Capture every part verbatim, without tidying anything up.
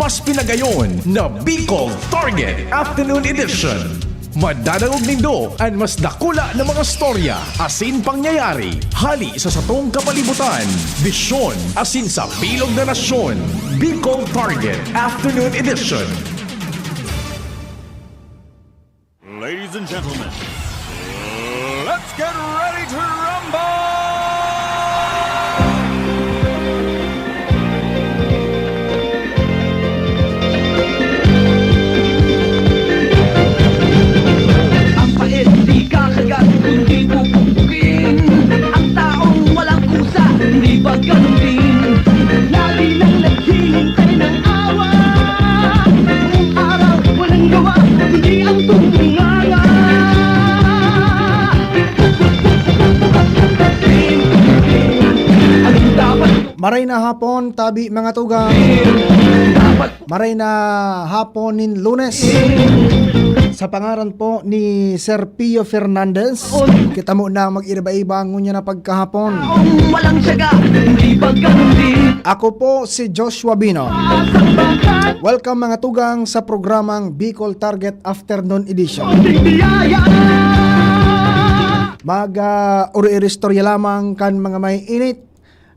Mas pinagayon na Bicol Target Afternoon Edition. Madadangog nindo an mas dakula na mga storya asin pangyayari hali sa satong kapalibutan, bisyon asin sa bilog na nasyon. Bicol Target Afternoon Edition. Ladies and gentlemen, let's get ready to rumble! Ang pait di kakagat kundi pupukpukin. Ang taong walang kusa hindi pagkalumpin. Lagi nang naghihintay ng awa. Buong araw walang gawa kundi ang tumunganga. Anong dapat Maray na hapon, tabi mga tugang. Maray na hapon nin Lunes. Sa pangaran po ni Sir Pio Fernandez, kita mo na mag-iba-iba ngunyan na pagkahapon. Walang syaga, hindi pagkalumpin. Ako po si Joshua Bino. Welcome mga tugang sa programang Bicol Target Afternoon Edition. Mag uh, uri-uri istorya lamang kan mga may init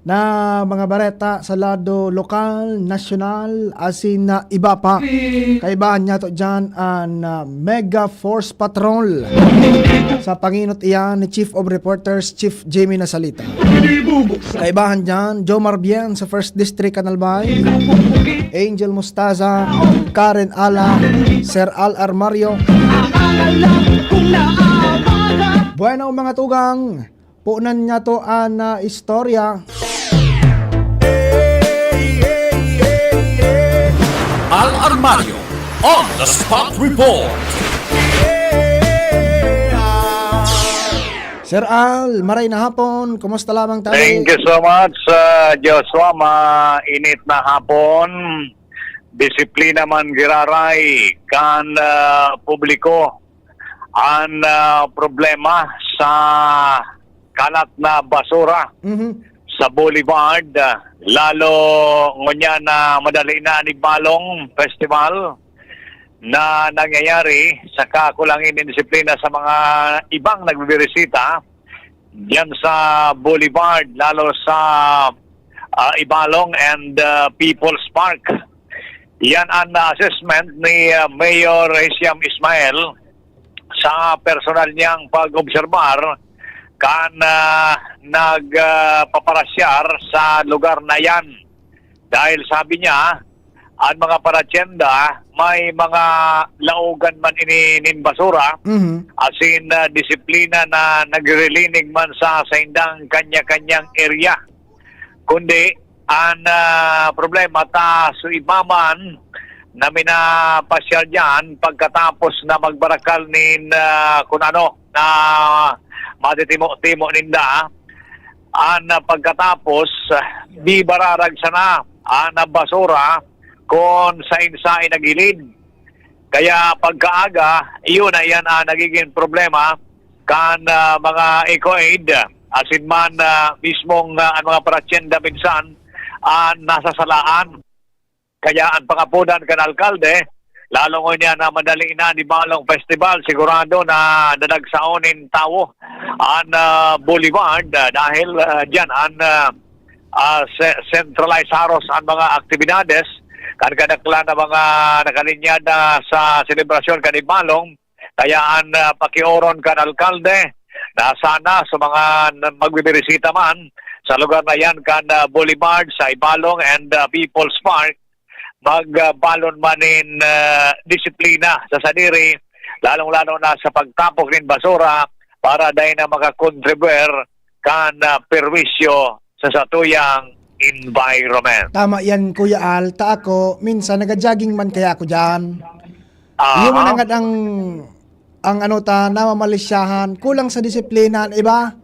na mga bareta sa lado lokal, nasyonal, asin na iba pa. Kaibahan niya to dyan an uh, Mega Force Patrol. Sa panginot iyan ni Chief of Reporters, Chief Jimmy Nasalita. Kaibahan dyan, Jomar Bien sa First District, Canalbay. Angel Mustaza, Karen Ala, Sir Al Armario. Bueno, mga tugang, punan niya to an uh, istorya. Al Armario on the spot report. Sir Al, maray na hapon. Kumusta lamang tayo? Thank you so much, uh, Joshua. Mainit na hapon. Disiplina man giraray kan uh, publiko. Ang uh, problema sa kalat na basura mm-hmm. sa Boulevard, uh, lalo ngunyan na madali na ni Balong Festival na nangyayari sa kakulangin ng disiplina sa mga ibang nagbibirisita diyan sa Boulevard, lalo sa uh, Ibalong and uh, People's Park. Yan ang assessment ni uh, Mayor Hisham Ismail sa personal niyang pag-obserbar kan uh, nagpaparasyar uh, sa lugar na yan. Dahil sabi niya, ang mga paratyenda may mga laugan man ini nin basura, mm-hmm. asin uh, disiplina na nagrilinig man sa saindang kanya-kanyang area. Kundi, ang uh, problema ta suimaman na minapasyal diyan pagkatapos na magbarakal nin uh, kun ano na matitimo-timo ninda, an uh, pagkatapos uh, bibararag sana an uh, basura kon sain-sain na gilid. Kaya pagkaaga, iyon na iyan ang nagiging problema kan uh, mga eco-aid asin man uh, mismong uh, ang mga paratyenda minsan uh, nasasalaan. Kaya ang pangapunan kan alkalde, lalo ngunyan na madali na ni Balong Festival, sigurado na dadagsaon nin tawo an uh, boulevard uh, dahil uh, dyan an uh, uh, centralized haros ang mga aktibidades kan kadaklan na mga nakalinyada sa selebrasyon kan Ibalong. Kaya an uh, pakioron kan alkalde na sana sa mga magbibirisita man sa lugar na yan kan uh, Boulevard, sa Ibalong and uh, People's Park, magbalon uh, man nin uh, disiplina sa sadiri, lalong-lalo na sa pagtapok nin basura para dahil na makakontribuer kan uh, perwisyo sa satuyang environment. Tama yan, Kuya Al. Ta ako, minsan nag-jogging man kaya ako dyan. Aha. Iyo man ang, ang, ang ano ta, namamalisyahan, kulang sa disiplina, iba?